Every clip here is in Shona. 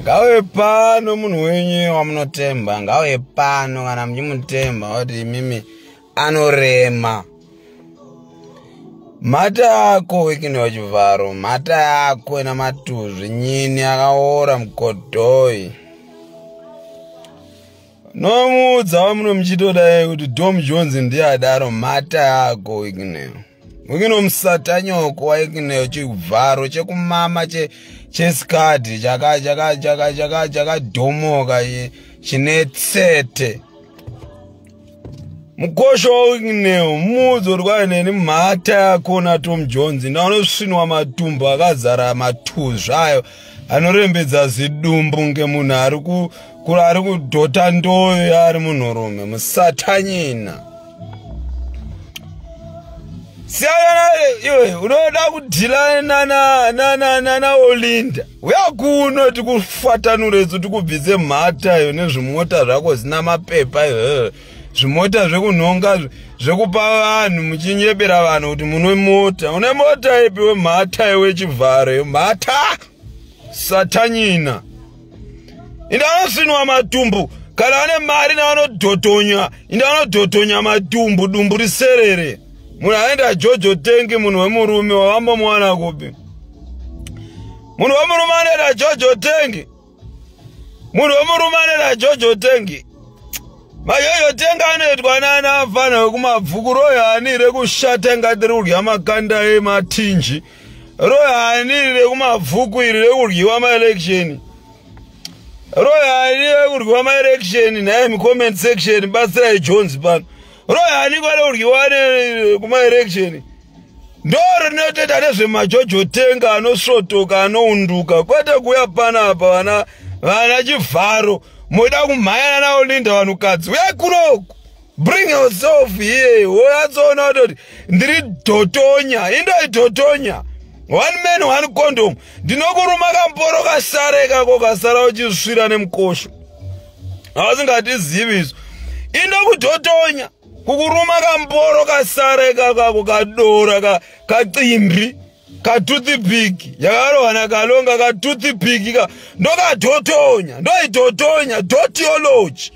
Ngauye pano munhu wenyu wamunotemba, ngauye pano kana muchimutemba kuti imimi anorema. Mhata yako Wicknell Chivharo, mhata yako ina matuzvi, nyini akaora mugodhoi. Nomuudza wamuno muchitodai kuti Dom Jones ndiye adaro, mhata yako Wicknell. Wicknell musatanyoko waWicknell, chivharo chekumama chesikadhi chakadhomoka chine tsete. Mukosho waWicknell, muudzi uri kwai neni mhata yako naTom Jones, ndanosvinwa matumbu akazara matuzvi ayo anorembedza zidumbu ngemunhu ari kudhota ndoyo yaari munhurume musatanyina. Siyana iwe, unoda kudhila naOlinda, uya kuno tikufatanure isu tikubvise mhata iyo nezvimota zvako zina mapepa izvo, zvimota zvekunhonga zvekupa vanhu muchinyebera vanhu kuti mune mota. Une mota ipi wemhata iwe Chivharo, mhata satanyina? Inde anosvinwa matumbu kana ane mari naanodhotonya, inde anodhotonya matumbu, dumbu riserere. Munhu aenda jojo tank, munhu wemurume wavambomuwana kupi? Munhu wemurume anoenda jojo tank, munhu wemurume anoenda jojo tank. Majojo tank anoitwa nana afana wekumabvuku. Royani rekushata ingati rikudya makanda ematinji, royani rekumabvuku iri rekudyiwa maelection, royani rekudyiwa maelection. Nhaye mucomment section, batsirai Jones pano. Royani kwarekudyiwa kumaelection ndo rinotoita nezvemajojo tank anosvotoka anounduka, kwete kuuya panapa vana vana Chivharo moda kumhanyana naOlinda. Vanhukadzi, uyai kunoku, bring yourself here, woyatsoona kutoti ndiri dhotonya. Indoi dhotonya, one man one condom. Ndinokuruma kamboro kasara kako, kasara uchisvira nemukosho, havasingatizivi izvo. Indokudhotonya kukuruma kamboro kasara ikakako, kadora kacimbi katoothpick yakarohwa nakalonga, katoothpick ka ndokadhotonya, ndoidhotonya dotiology.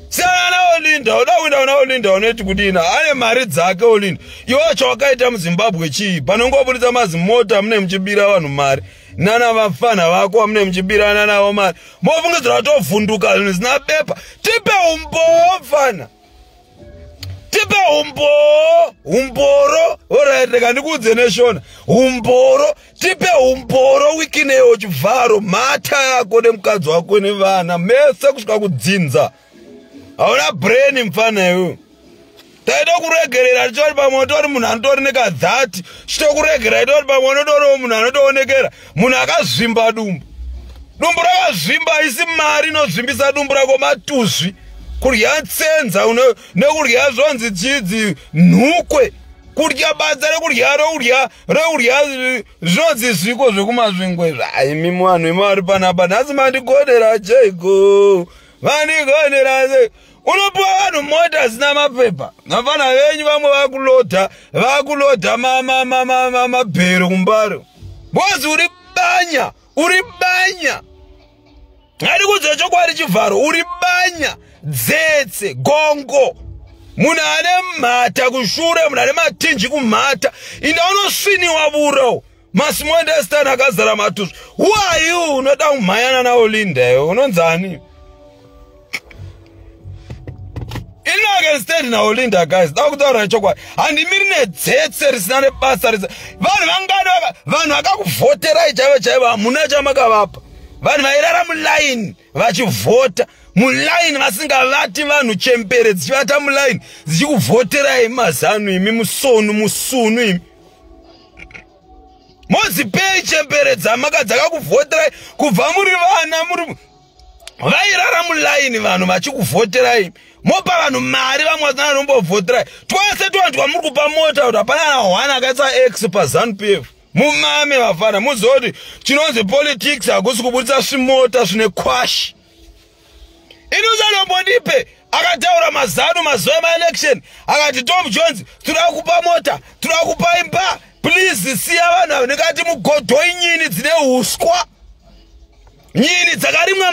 Siyana naOlinda. Uda kuenda kuna Olinda, unoti kudina ane mari dzake Olinda. Iwe chawakaita muZimbabwe chii? Panongobudisa mazimota mune muchibira vanhu mari, nana vafana vako mune muchibirana navo mari, mofungidzira kutovhunduka zvinhu zvisina bepa. Tipe umbowo mfana, tipe umboo, umboro. Alright, rega ndikuudze neshona umboro. Tipe umboro Wicknell Chivharo, mhata yako nemukadzi wako nevana mese kusvika kudzinza. Hauna brain mfana iwe. Taida kuregerera tichori pamwe utori munhu anotori nekadhati, chitokuregera itori pamwe unotoriwo munhu anotoonekera munhu akazvimba dumbu, dumbu rakazvimba. Isi mari inozvimbisa dumbu rako, matuzvi, kurya tsenza nekurya zvonzi chidzi nhukwe, kurya badza rekurya rekurya rekurya zvinonzi zviko zvekumasvingo izvi. Aimi vanhu imi vari panapa nhasi mandigonera cheiko? Vandigonera sei? Unopiwa vanhu mota zina mapepa, vafana venyu vamwe vakulodha, vakulodha mabhero kumbaro bozi. Uri banya, uri banya. Ngati kudza chokwadi, Chivharo, uri banya, dzetse, gongo. Munhu ane mhata kushure, munhu ane matinji kumhata, inde unosviniwa vuro masimondestan akazara matuzvi. Who are you unoda kumhanyana naOlinda? Iwe unonzani? Inake stand naOlinda guys, da kutaura chokwadi, handimiri nedzetse risina nebasa risa. Vanhu vangani, vanhu vakakuvhoterai chaivo chaivo, hamuna chamakavapa. Vanhu vairara mulaini vachivhota mulaini, vasingavati vanhu, chembere dzichivata mulaini dzichikuvhoterai mazanu. Imi musonu musunu imi, mozipei chembere dzamaka dzakakuvhoterai kubva muri vana, muri vairara mulaini vanhu vachikuvhoterai? Mopa vanhu mari, vamwe vasina vanombovhoterai. Twese twanhu twamuri kupa mota kuti hapana na one akaisa X paZANU PF. Mumame vafana, muzive kuti chinonzi politics hakusi kubudisa svimota zvine kwashi. Ini usanombondipe akataura mazanu mazuva emaelection akati, "Tom Jones, toda kupa mota, toda kupa imba, please siya vanhu ava." Ndikati mugodhoi nyini dzine uswa. Nyini dzakarimwa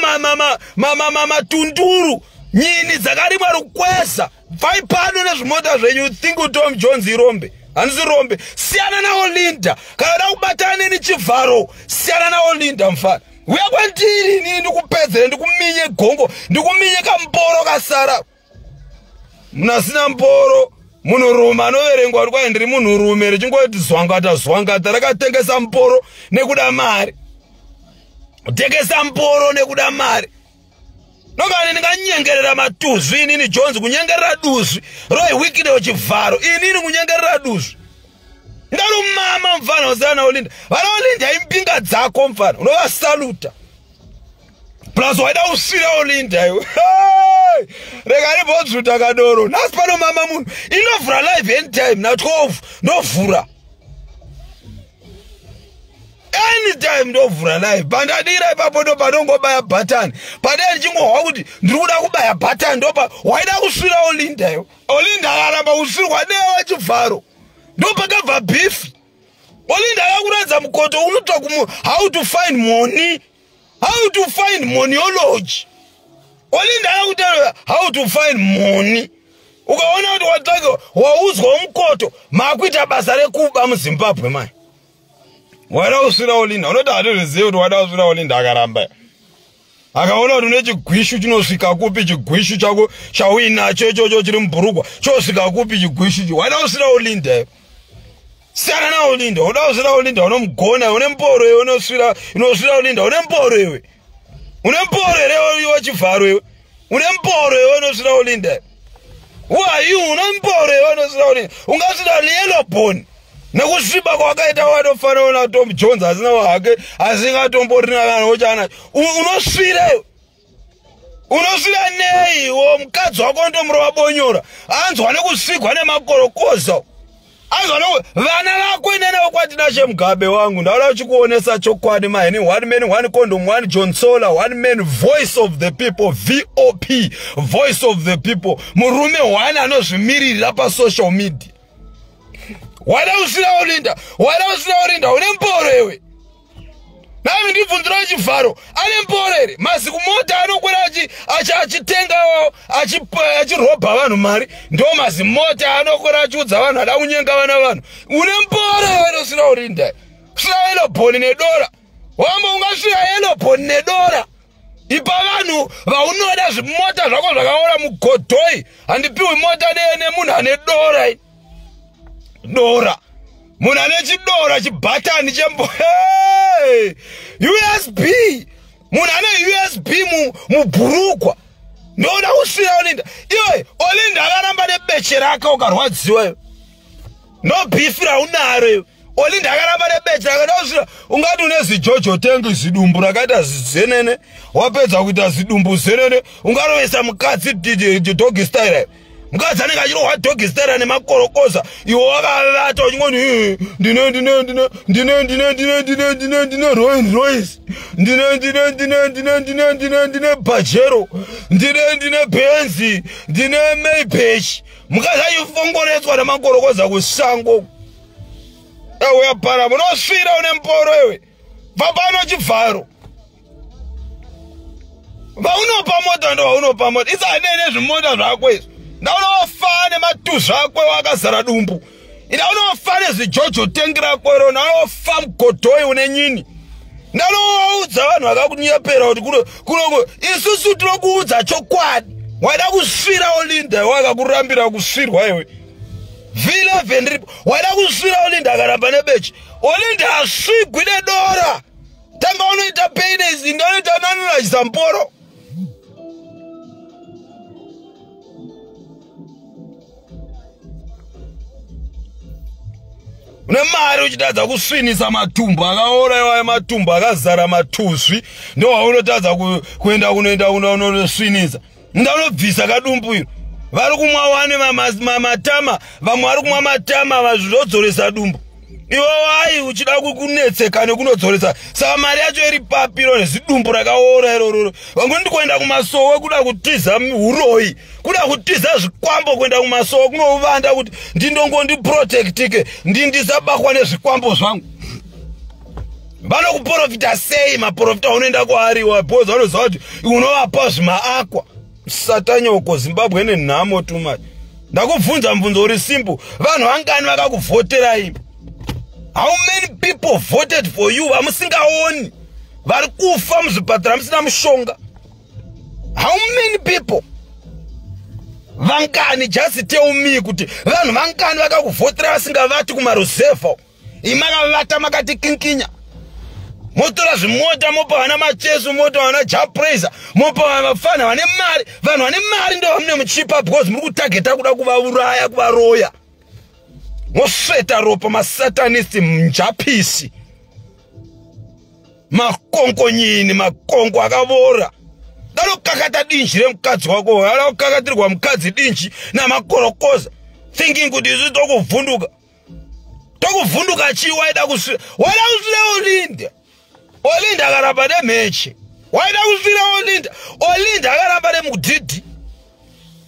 matunduru, nyini dzakarimwa rukweza. Bvai pano nezvimota zvenyu. Think Tom Jones irombe? Handisi rombe. Siyana naOlinda. Kana uda kubatana neni chivharo, siyana naOlinda mufana. Uya kwandiri inini ndikupedzere, ndikuminye gongo, ndikuminye kamboro kasara. Munhu asina mboro munhurume anoverengwa kuti kwai ndiri munhurume, richingoti zwangata zwangata, rakatengesa mboro nekuda mari, kutengesa mboro nekuda mari. Nokani ndinganyengerera matuzvi inini Jones, kunyengerera duzvi Roy Wicknell Chivharo, inini kunyengerera duzvi ndarumama mfana. Usana naOlinda. Vana Olinda imbinga dzako mfana, unovasaluta. Plus waida kusvira Olinda iwe. Rega ndimbodzvuta kadoro. Nhasi pano mama munhu inovhura live anytime na12 ndovhura, anytime ndovhura live. Pandadira ipapo ndo panongobaya bhatani. Padai ndichingohwa kuti ndiri kuda kubaya bhatani, ndopa waida kusvira Olinda iwe. Olinda akaramba kusvirwa newe chivharo, ndopakabva beef. Olinda akakuratidza mukoto unotsva, how to find money, how to find moneyology. Olinda akakutaura how to find money. Ukaona kuti watsvake waudzwa mukoto, maakuita basa rekuba muZimbabwe mai. Waida kusvira Olinda, unoti hatizvizivi kuti waida kusvira Olinda. Akaramba, akaona kuti une chigwishu chinosvika kupi. Chigwishu chako chauinacho ichocho chiri mubhurugwa chosvika kupi chigwishu? Waida kusvira Olinda. Siyana naOlinda. Uda kusvira Olinda, unomugona. Une mboro iwe, unosvira, unosvira Olinda. Une mboro iwe, une mboro here iwe chivharo? Iwe une mboro iwe, unosvira Olinda? Who are you? Une mboro iwe, unosvira Olinda? Ungasvira yellow bone nekusviba kwakaita, watofanana naTom Jones asina hake, asingatomborina kana ochana. Unosvira iwe, unosvira neiwo? Mukadzi wako ndomurova bonyora, anzwa nekusvigwa nemakorokoza, anzwa vana vako. Inene kwaTinashe Mugabe wangu, ndaura uchikuonesa chokwadi maheni. One man, one condom, one John Solar, one man, voice of the people, VOP, voice of the people, murume one anozvimiririra pasocial media. Waida kusvira Olinda, waida kusvira Olinda. Une mboro iwe? Nami ndibvunzira chivharo, ane mboro here? Mazikumota anokwira achitenga, achirobha vanhu mari, ndo mazimota anokwira achiudza vanhu ada kunyenga vana vanhu. Une mboro iwe inosvira Olinda? Svira yellow bone nedora wambo. Ungasvira yellow bone nedora? Ipa vanhu vaunoda zvimota zvako zvakaora mugodhoi. Handipiwi mota nemunhu ane dora. Dora, munhu ane chidora, chibhatani chembo USB, munhu ane USB mubhurugwa ndoda kusvira Olinda iwe. Olinda akaramba nebeche rake, ukarwadziwa iwe. No beef raunaro iwe. Olinda akaramba nebeche rake, ndosvira. Ungati une zijojo tank, zidumbu rakaita zenene, wapedza kuita zidumbu zenene, ungarovesa mukadzi doggy style. Mukadzi anenge achirohwa doggy style nemakorokoza, iwe wakavata uchingoni, "Ndine ndine ndine ndine ndine ndine ndine ndine ndine Rolls Royce, ndine ndine ndine ndine ndine ndine ndine Pajero, ndine ndine Benz, ndine Maybach." Mukadzi achifongoreswa nemakorokoza kusango. Auya para munosvira. Une mboro iwe? Bva pano chivharo. Vaunopa mota ndo vaunopa mota isanene zvimota zvako izvo. Ndaunofa nematuzvi ako wakazara dumbu. Ndaunofa nezvijojo tank rako iro. Ndaunofa mugodhoi une nyini. Ndanovaudza vanhu vakakunyepera kuti kuno isusu tinokuudza chokwadi. Waida kusvira Olinda, wakakurambira kusvirwa iwe. V11 ripo. Waida kusvira Olinda, akaramba nebechi. Olinda asvigwi nedora. Tanga unoita penis, ndanoita nanonachisa mporo. Une mari uchitadza kusvinisa matumbu akaora iwayo, matumbu akazara matuzvi, ndo waunotadza kuenda kunoenda kunosvinisa. Ndaunobvisa kadumbu iro. Vari kumwa wane matama, vamwe vari kumwa matama zvodzoresa dumbu. Iwe wai uchida kunetseka nekunodzoresa? Saka mari yacho iri papiro nezidumbu rakaora irororo. Vamwe ndikuenda kumasowe kuda kutiza uroyi, kuda kutiza zvikwambo, kuenda kumasowe kunovanda kuti ndindongondiprotectike, ndindisabakwa nezvikwambo zvangu. Vanokuprofita sei maprofita unoenda kwaari because vanoziva kuti unovapa zvimaakwa. Satanyoko, Zimbabwe nenhamo too much. Ndakubvunza mubvunzo uri simple. Vanhu vangani vakakuvhotera ipo? How many people voted for you vamusingaoni, vari kufa muzvipatara musina mushonga? How many people? Vangani? Just tell me kuti vanhu vangani vakakuvhotera vasingavati kumaruzevha. Imakavata makati kinkinya, motora zvimota, mopa vana Macheso, mopa vana Jah Prayzah, mopa vafana vane mari. Vanhu vane mari ndo vamune muchipa because muri kutageta kuda kuvauraya, kuvaroya. Mosveta ropa, masatanist, njapisi, makonkonyini, makongo akavora. Danokakata dinji remukadzi wako. Ada kukakatirwa mukadzi dinji namakorokoza, thinking kuti isu tokuvhunduka, tokuvhunduka chii? Waida kusvira, waida kusvira Olinda. Olinda akaramba nemheche. Waida kusvira Olinda, Olinda akaramba nemudhidhi.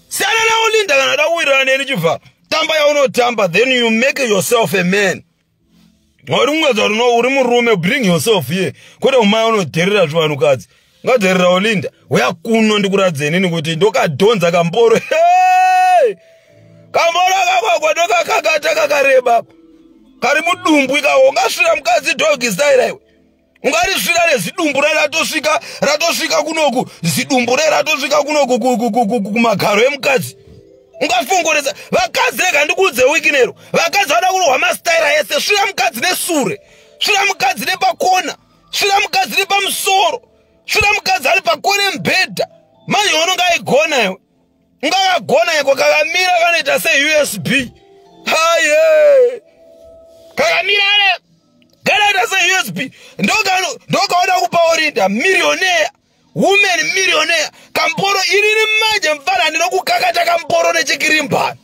Siyana naOlinda. Kana da kuwirirana neni, chibva tamba yaunotamba, then you make yourself a man. Uri kungadza uri murume, bring yourself here, kwete umai unodherera zvivanhukadzi. Ungadherera Olinda? Uya kuno ndikuradze nini kuti ndokadhonza kamboro. Hey! Kamboro kakwakwa ndokakakata kakareba kari mudumbu ikako. Ungasvira mukadzi dog style iwe? Ungarisvira nezidumbu re ratosvika, ratosvika kunoku, zidumbu re ratosvika kunoku kumagaro emukadzi? Ungafongoresa vakadzi? Rega ndikuudze, Wicknero, vakadzi vada kurohwa masitaira ese. Svira mukadzi nesure, svira mukadzi nepakona, svira mukadzi nepamusoro, svira mukadzi ari pakona emubhedha. Manje unonga aigona iwe? Ungakagona iko kakamira kanoita seUSB? Haye, kakamira kanoita seUSB. Ndokaona kupa Olinda, millionaire woman, millionaire kamboro. Inini manje mfana ndinokukakata kamboro nechikirimbani.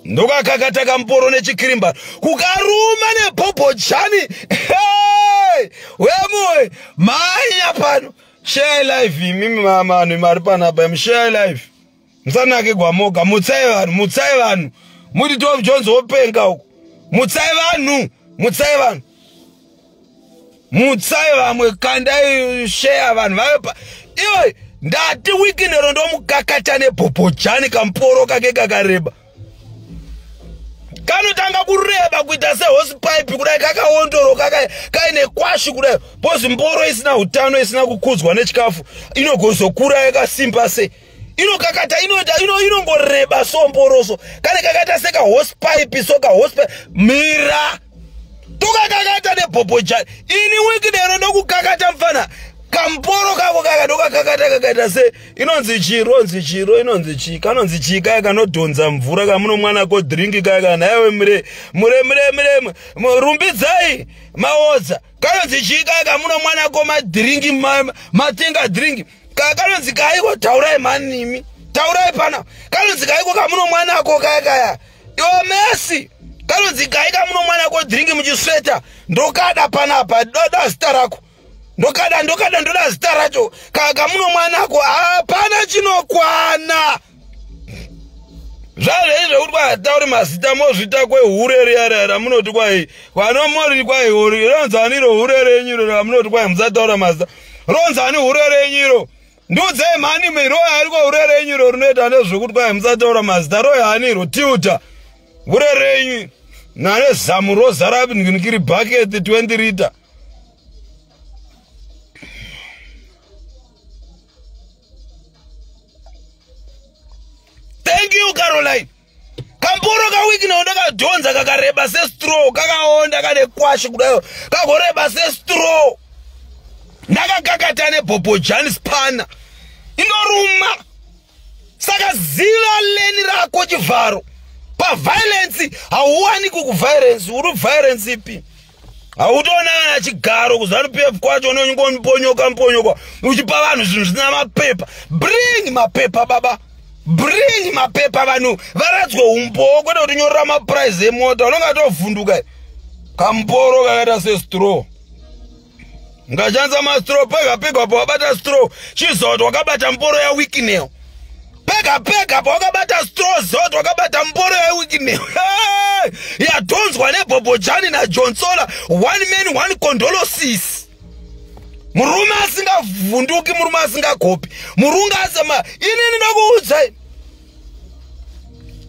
Ndokakakata kamboro nechikirimbani, kukaruma nebhobhojani. Hey! Wemuwe mhanya pano, share live. Imimi vanhu mari panapa, mushare live, musanake gwamoga. Mutsai vanhu, mutsai vanhu, muti Tom Jones wopenga uku. Mutsai vanhu, mutsai vanhu, mutsai vamwe, kandai share vanhu vave. Iwe, ndati Wicknero ndomukakata nebhobhojani. Kamporo kake kakareba, kanotanga kureba kuita sehosepipe kudai, kakaondoroka, kaine kwashi kudai. Pozi mboro isina utano, isina kukudzwa nechikafu, inogozokura yakasimba sei? Inokakata, inoita inongoreba so mboroso kane kakaita sekahosepipe, so kahosepipe. Mira, tokakakata nebhobhojani. Ini Wicknero ndokukakata mufana kamboro kako kaka, ndokakakata kakaita se inonzi chii, ronzi chiro, inonzi chii, kanonzi chii kaya kanodhonza mvura kamuno mwana ko drink kaya kana iwe mure mure mure mure, rumbidzai maodza, kanonzi chii kaya kamuno mwana ko madhiringi, matenga drink kanonzi kaiko? Taurai manimi, taurai pana. Kanonzi kaiko kamuno mwanako kaya kaya? Iwo Mesi, kanonzi kai kamuno mwanako drink muchisweta? Ndokada panapa, doda zita rako. Ndokada, ndokada, ndoda zita racho kamuno mwanako. Hapana chinokwana zvazvei zvekuti kwatauri mazita, mozvita kwehure riya riya ramunoti kwai kwanomori kwai ronzani iro hure renyu iro ramunoti kwai musataura mazita. Ronzani hure renyu iro? Ndiudzei mhani, roya ariko hure renyu iro rinoita nezvekuti kwai musataura mazita. Royani iro tiuta hure renyu nane zamu rozara nkiri bhaketi 20 lita. Thank you, Caroline. Kamboro kaWicknero ndakadhonza kakareba sestraw, kakaonda, kane kwashi kudayo, kagoreba sestraw. Ndakakakata nebhobhojani spana inoruma. Saka ziva lane rako, chivharo. Paviolence hauwaniki kuviolence. Uri violence ipi? Hautoona kana chigaro kuZANU PF kwacho. Unongoponyoka mponyoka uchipa vanhu zvinhu zvisina mapepa. Bring mapepa, baba, bring mapepa, vanhu varadzwe umbowo, kwete kuti nyorera maprice emota. Unonge atovhunduka. Kamporo kakaita sestraw, ngashandisa mastraw pega pega. Pa wabata straw, chiziva kuti wakabata mboro yaWicknell. Pega pega pawakabata straw zot wakabata mboro yaWicknell yadhonzwa nebhobhojani naJohnsola. One man, one condolosis. Murume asingavhunduki, murume asingagopi, murungu asema inini ndokuudzai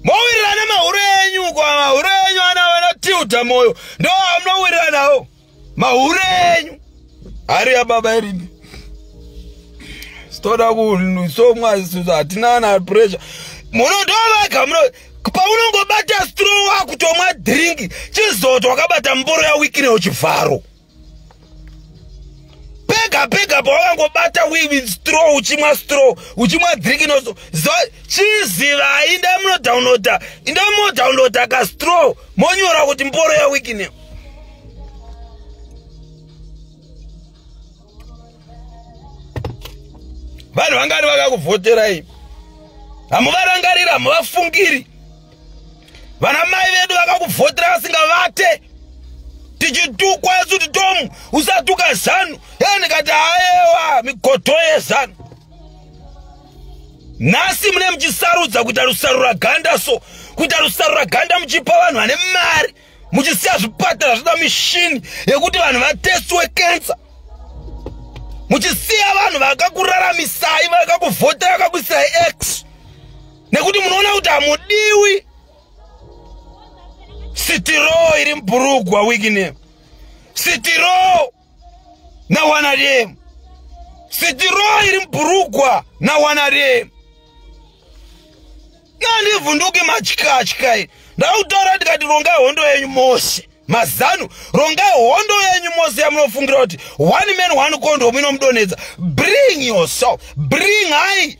mowirirana mahuro enyu kwa mahuro enyu ana vana Tilda Moyo ndo amunowirira nawo mahuro enyu hari yababa iripi sitoda kusomwa hatina na pressure munondovega muno paunongobata straw wakutomwa drink chizoto wakabata mboro yaWicknell Chivharo. Pega pega pawakangobata straw uchimwa straw uchimwa drink noso chizivai inda munodownloada inda munodownloada kastraw monyora kuti mboro yaWicknell. Vanhu vangani vakakuvhoterai hamuvarangariri hamuvafungiri. Vana mai vedu vakakuvhotera vasingavate tichitukwa isu kuti Tomu usatuka ZANU e ndikati ayewa migoto yeZANU. Nhasi mune muchisarudza kuita rusarura ganda so kuita rusarura ganda muchipa vanhu vane mari muchisiya zvipatara zvida mishini yekuti vanhu vatestiwe kensa muchisiya vanhu vakakuraramisai vakakuvhotera vakakuisai x nekuti munoona kuti hamudiwi. Sitiro iri mubhurugwa Wicknell sitiro nawanarem sitiro iri mubhurugwa nawanarem nandivhunduki matyatya. Ndakutaura ndikati rongai hondo yenyu mose mazanu, rongai hondo yenyu mose yamunofungira kuti one man one condom inomudonhedza. Bring yourself, bring hai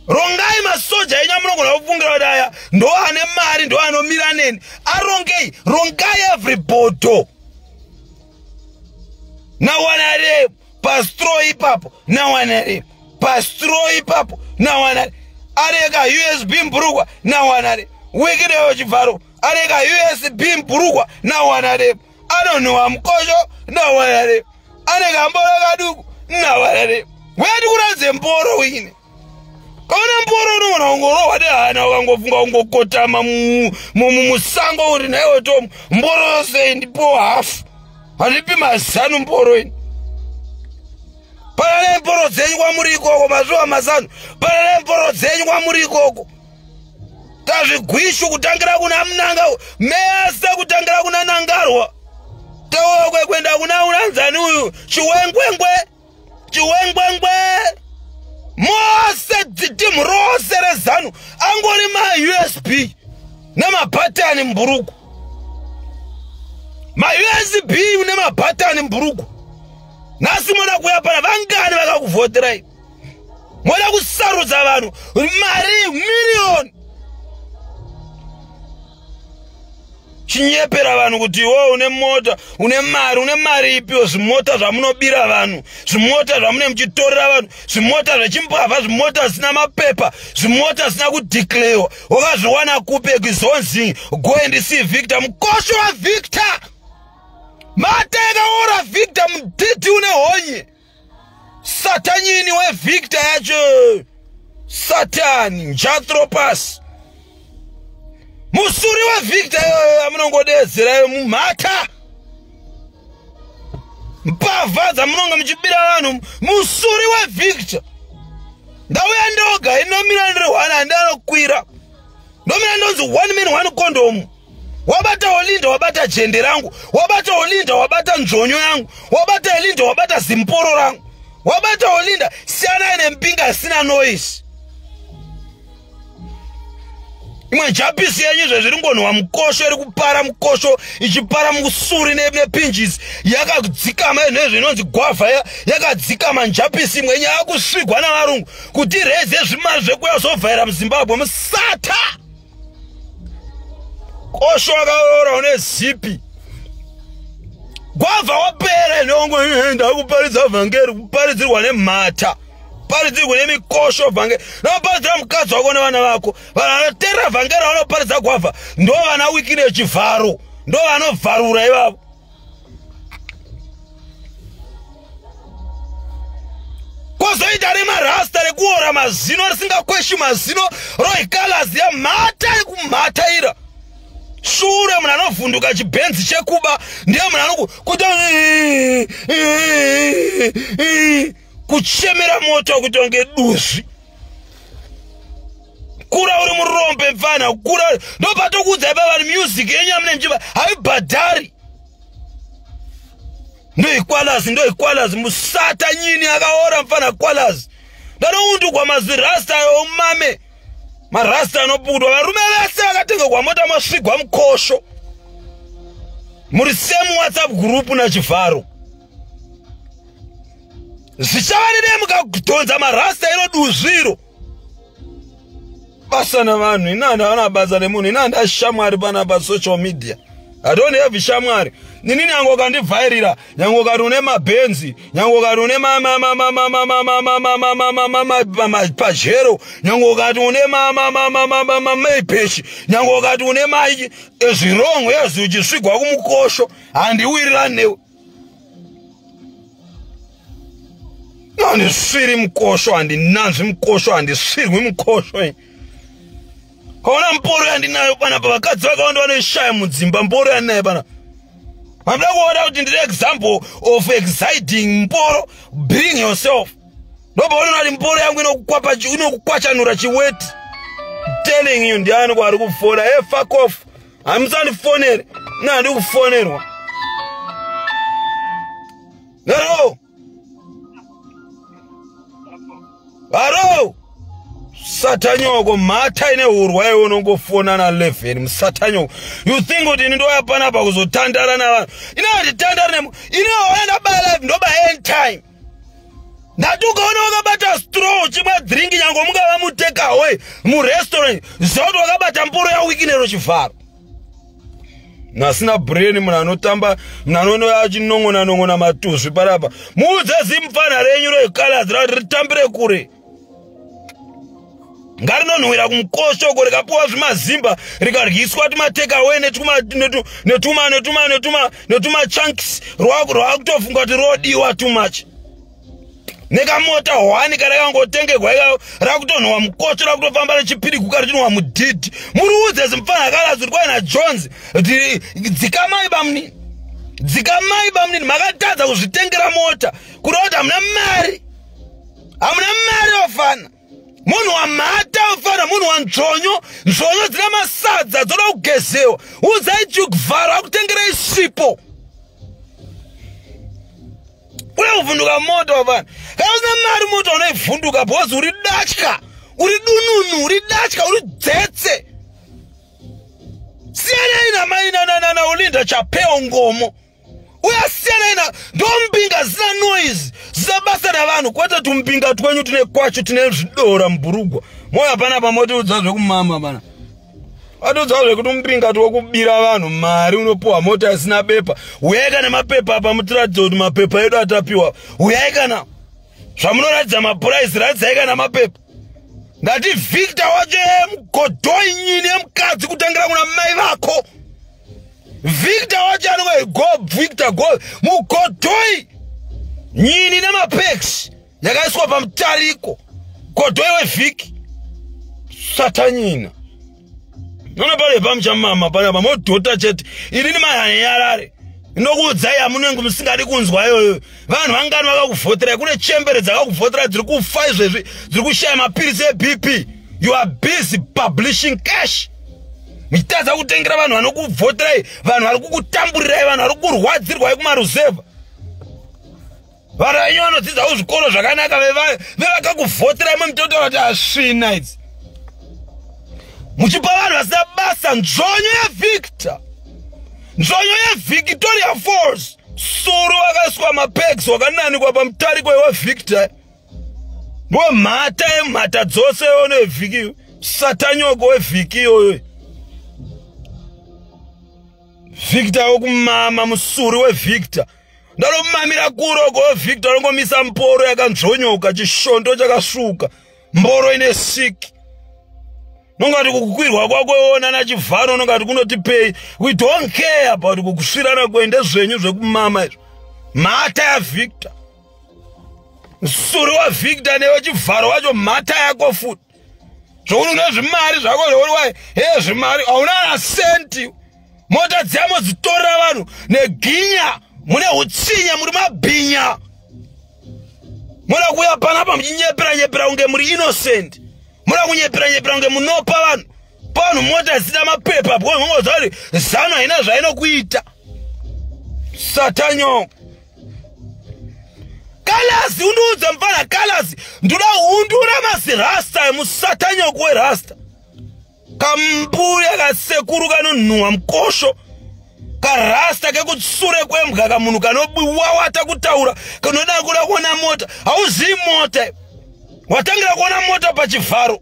rongai masoja enyu amunogona kufungira kuti aya ndo ane mari ndo anomira neni. Arongei, rongai every bhodho nawanare pastraw ipapo nawanare pastraw ipapo nawanare areka USB mburukwa nawanare Wicknell Chivharo areka USB mburukwa nawanare anonhuwa mukosho nawanare ane kamboro kaduku nawanare wedi kuradze mboro wine kaona mboro unogona kungorohwa nehana ukangofunga kungokotama musango uri naiwe Tomu mboro sei ndipo hafu handipi mazanu mboro ini. Panane mboro dzenyu kwamuri ikoko mazuva mazanu panane mboro dzenyu kwamuri ikoko tazvigwishu kutangira kuna Munanga mese kutangira kuna Nangarwa tewokwe kuenda kuna unanzani uyu Chiwengwengwe Chiwengwengwe mose timu rose reZANU angori maUSB nemabhatani mburugu maUSB nemabhatani mburugu. Nhasi moda kuuya pana vangani vakakuvhoterai moda kusarudza vanhu mari miriyoni chinyepera vanhu kuti iwe une mota une mari une mari ipiwo zvimota zvamunobira vanhu zvimota zvamune muchitorera vanhu zvimota zvechimbavha zvimota zvisina mapepa zvimota zvisina kudeclarewa wakazviwana kupi ekizonzi go and see Victor mukosho waVictor matekaora Victor mudhidhi une honye satanyini weVictor yacho satani njathropas musuri waVictor iyoyo amunongodedzerayo mumhata mbavha dzamunonga muchibira vanhu musuri waVictor. Ndauya ndoga inomira ndiri one handanokwira ndomira ndonzi one man one condom. Wabata Olinda wabata jende rangu wabata Olinda wabata nzvonyo yangu wabata Olinda wabata zimporo rangu wabata Olinda. Siyanai nembinga isina noise. Imwe japisi yenyu izvo zviri ngonhuwa mukosho iri kupara mukosho ichipara musuri nepinjisi yakadzikama izvo inonzi gwavha yakadzikama njapisi imwe nyaya yakusvigwa navarungu kuti ireze zvimari zvekuya zovhaira muZimbabwe musata kosho wakaora une zipi gwavha wapera inongo ndakuparidza vhangeri kuparidzirwa nemhata paridzirwe nemikosho vhangeri noparidzira mukadzi wako nevana vako vanhu vanoteerera vhangeri vanoparidza gwavha ndo vana Wicknell Chivharo ndo vanovharura ivavo. Kwozoita rima Rasta rekuora mazino risingakweshi mazino, roikalaz yamhata yekumhataira shure. Munhu anovhunduka chibhenzi chekuba ndiye munhu anokuta kuchemera moto kuti onge duzvi. Kura uri murombe mfana, kura. Ndopatokuudza ipa vanhu, music yenyu amune muchiva haibhadhari. Ndoikwalazi, ndoikwalazi musata nyini akaora mfana kwalazi. Ndanoundugwa mazirasta omame, marasta anoputwa. Varume vese vakatengegwa mota masvigwa mukosho, muri same WhatsApp group nachivharo. Zvichava nedei mukadhonza marasta iro duzviro basa navanhu. Ina handavana basa nemunhu, ina handashamwari pana pasocial media. I don't have shamwari inini. Nyange ukandivhairira, nyange ukati une mabhenzi, nyange ukati une Pajero, nyange ukati une Maybach, nyange ukati une mai zvirongo yezi uchisvigwa kumukosho, handiwirirani newe. Handisviri mukosho, handinanzvi mukosho, handisvirwi mukosho. Kaona mboro yandinayo panapa, vakadzi vakawanda vanoishaya mudzimba. Mboro yandinayo panapa, mamuda kuona kuti ndiri example of exciting mboro? Bring yourself. Ndopaonona kuti mboro yangu inokukwachanura chiweti. Telling you. Ndiani kwari kufona? E, fuck off, hamusandifonere ina, handi kufonerwa. Hello, haro satanyoko, mhata ine urwa iwe unongofona na11 musatanyoko. You think kuti ini ndoya panapa kuzotandara navanhu? Ine handitandari nemu ine waya ndabaya live, ndoba anytime. Ndati ukaona wakabata straw uchimwa drink, nyange mungava mutakeaway murestaurant, ziva kuti wakabata mboro yaWicknell Chivharo. Nasina brain, munhu anotamba, munhu anonouya achinon'ona non'ona matuzvi parapa. Muudze zimufana renyu rekalaz rati ritambire kure, ngarinonhuhwira kumukosho uko, rikapiwa zvimazimba, rikaryiswa tumatakeaway netuma netuma netuma netuma chunks, rwakutofunga kuti rodiwa too much. Nekamota hwani karakangotengegwa ikako, rakutonhuhwa mukosho, rakutofamba richipiriguka richinhuhwa mudhidhi. Muriudze zimufana akalazi kuti kwaina Jones, dzikamai bamunini, dzikamai bamunini. Makatadza kuzvitengera mota, kureva kuti hamuna mari, hamuna mari. Wafana munhu wamhata, ufana munhu wanzvonyo, nzvonyo dzina masadza dzoda kugezewa. Udzai chivharo akutengerei sipo uye kuvhunduka mota. Wafana, kana usina mari, mota unoivhunduka because uri datya, uri dununu, uri datya, uri dzetse. Siyanai namai naUlinda Chapeo Ngomo uyasiyanai na ndombinga zina noise zina basa navanhu, kwete tumbinga twenyu tune kwacho tine zvidora mubhurugwa. Moya panapa motiudza zvekumama pana, atiudza zvekuti mumbinga twokubira vanhu mari, unopiwa mota isina bepa. Uyai kana mapepa apa, mutiratidze kuti mapepa edu atapiwa. Uyai kana zvamunoratidza mapuraisi, ratidzai kana mapepa. Ndati Victor wacho emugodhoi nyini yemukadzi, kutangira kuna mai vako. Victor wacho anonga go Victor go mugodhoi nyini nemapex yakaiswa pamutariko, godhoi wevhiki satanyina. Nona pale pamuchamama panapa modhota chete. Inini mahanyarare, inokuudzai hamunenge musingadi kunzwa iyoyo. Vanhu vangani vakakuvhoterai? Kune chembere dzakakuvhotera dziri kufa izvezvi, dziri kushaya mapirisi eBP. You are busy publishing cash, muchitadza kutengera vanhu vanokuvhoterai, vanhu vari kukutamburirai, vanhu vari kurwadzirwai kumaruzevha. Vanhu venyu vanodzidza kuzvikoro zvakanaka vevakakuvhoterai, mutotaura kuti asvina idzi, muchipa vanhu vasina basa. Nzvonyo yeVictor, nzvonyo yeVictoria Falls, suru vakaiswa mapegs, wakananikwa pamutariko weVictor. Ngomhata yemhata dzose yono yevhiki, satanyoko wevhiki iyoyo. Victor wekumama, musuri weVictor, ndanomamira kuroko. Victor anongomisa mboro yakanzvonyoka, chishondo chakasvuka, mboro ine siki. Nongati kukwirwa kwako iwona nachivharo, nongati kunotipei? We don't care about kukusvirana kwende zvenyu zvekumama izvo. Mhata yaVictor. Msuri waVictor newe chivharo wacho mhata yako futi. Zvokuti une zvimari zvako zvokuti wai he zvimari hauna na senti. Mota dziya modzitorera vanhu neginya mune utsinye muri mabhinya. Munoda kuuya panapa muchinyepera nyepera kunge muri innocent. Munoda kunyepera nyepera kunge munopa vanhu. Panhu mota dzisina mapepa because mungoziva kuti Zanu haina zvainokuita. Satanyoko. Kalazi undiudze mfana Kalazi ndoda hundura mazirasta emusatanyoko werasta. Kambuya kasekuru kanonhuwa mukosho. Karasta kekutsure kwembwa kamunhu kanowawata kutaura kanoda kuda kuona mota. Hauzivi mota. Watangira kuona mota pachivharo.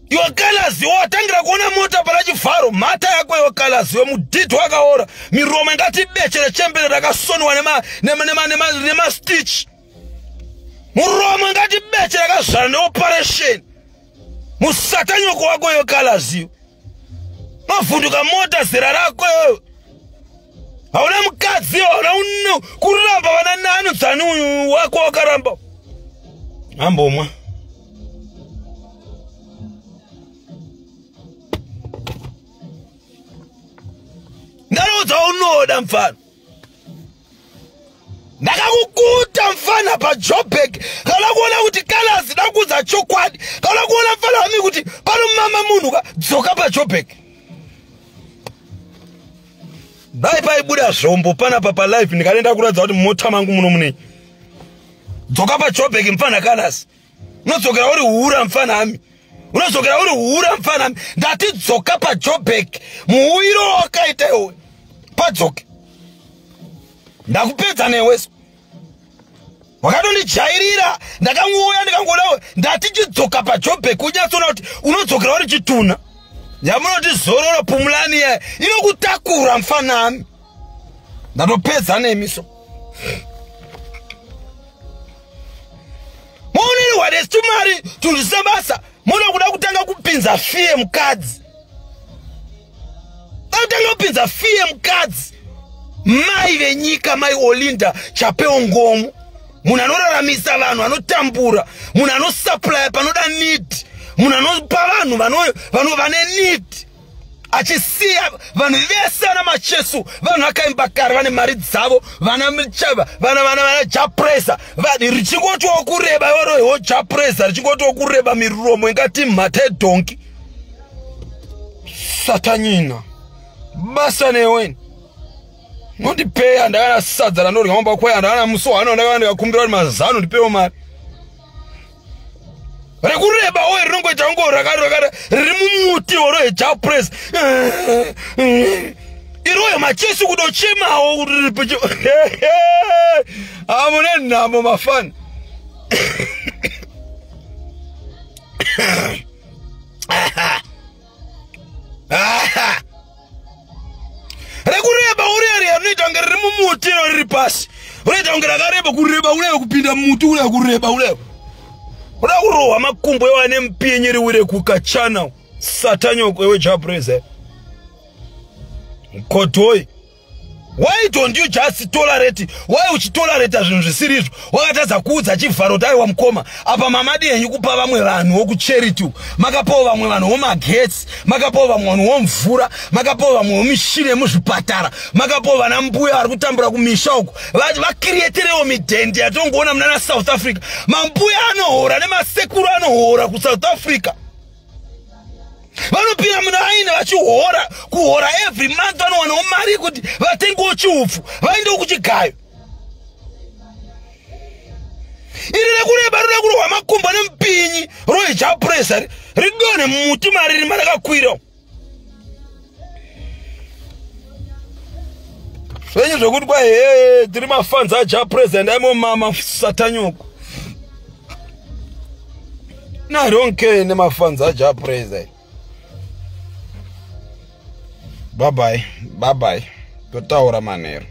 Iwe Kalazi watangira kuona mota pana chivharo. Mhata yako iwe Kalazi we mudhidhi wakaora. Miromo ingati beche rechembere rakasonwa nema stitch. Muromo ingati beche rakazvara neoperation. Musatanyoko wako iwe Kalazi. Mavhunduka mota zera rako iwe. Hauna mukadzi hauna kuramba vana nani dzani uyu wako wakaramba. Ambomwa. Ndaroudza unoda mfana. Ndakakukuta mfana paJobek. Kana kuona kuti Kalazi ndakuudza chokwadi. Kana kuona mfana wami kuti panomama munhu ka dzoka paJobek. Dai paibuda zvombo panapa palive ndikanoenda kuratidza kuti mota mangu muno munei. Dzoka paJobek mfana Kalazi. Unodzokera uri hura mfana ami. Unodzokera uri hura mfana ami. Ndati dzoka paJobek. Muuyiro wakaita iwe. Padzoke. Ndakupedza neweso. Wakatondijairira ndakangouya ndikangoona ndati chidzoka paJobek unyatsoona kuti unodzokera uri chitunha. Yamunoti zororo pumulani yaye inokutakura mfanami. Ndatopedza nemiso. Muoneri wadesitumari tunhu sebasa muno kuda kutanga kupinza fiye mukadzi. Kutanga kupinza fiye mukadzi. Mai venyika mai Olinda Chapeo Ngomo. Munhu anoraramisa vanhu anotambura, munhu anosupplya panoda need, munhu anopa vanhu vane need. Achisiya vanhu vese vana Macheso, vanhu vakaimba kare vane mari dzavo, vana vana Japresa, richingotiwo kureba iworoiwo Japresa, richingotiwo kureba miromo ingati mhata yedhonki. Satanyina. Basa neweni. Nondipeya ndakana sadza randorya mumba kwaya ndakana musi wano ndakana ndikakumbira kuti mazano ndipewo mari. Rekureba oye rinongoita ngo rakare riri mumuti oro yeJapress. Iroyo Macheso kudochemawo riri amune nhamo mafana. Rekureba urere rinoita kunge riri mumuti riri pasi. Rinoita kunge rakareba kureba uleyo kupinda mumuti uleyo kureba uleyo. Uda kurohwa makumbo ewa nemupinyi riwire kukachana. Satanyoko ewe Japresa. Kotoi. Why don't you just tolerate? Why uchitolerate zvinhu zvisiri izvo? Wakatadza kuudza chivharo kuti aiwa mukoma. Apa mamadi henyu kupa vamwe vanhu wokucharity. Makapawo vamwe vanhu womagetsi, makapawo vamwe vanhu womvura, makapawo vamwe womishini yemuzvipatara, makapawo vana mbuya vari kutambura kumisha uko. Vakiriyeterewo midhende yatongoona munana South Africa. Mambuya anohora nemasekuru anohora kuSouth Africa. Vanopinda muna aine vachihora kuhora every month vanowanawo mari yekuti vatengewo chiupfu vaendewo kuchigayo. Iri rekureba rinoda kurohwa makumbo nemupinyi rohijapresa ridonhe mumuti mariri marakakwira. Zvenyu zvokuti kwai hee tiri mafans aJapresa aimomama satanyoko. I don't care nemafans aJapresa. Bye bye, bye bye. Totaura manheru.